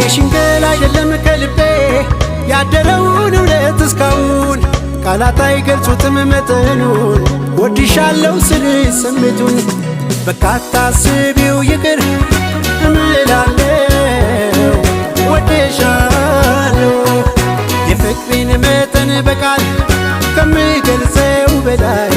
የሽንገላ አይደለም፣ ከልቤ ያደረውን እውነት እስካሁን ቃላት አይገልጹትም መጠኑን። ወድሻለሁ ስል ስሜቱን በቃ አታስቢው፣ ይቅር እምላለሁ፣ ወድሻለሁ። የፍቅሬን መጠን በቃል ከምገልጸው በላይ።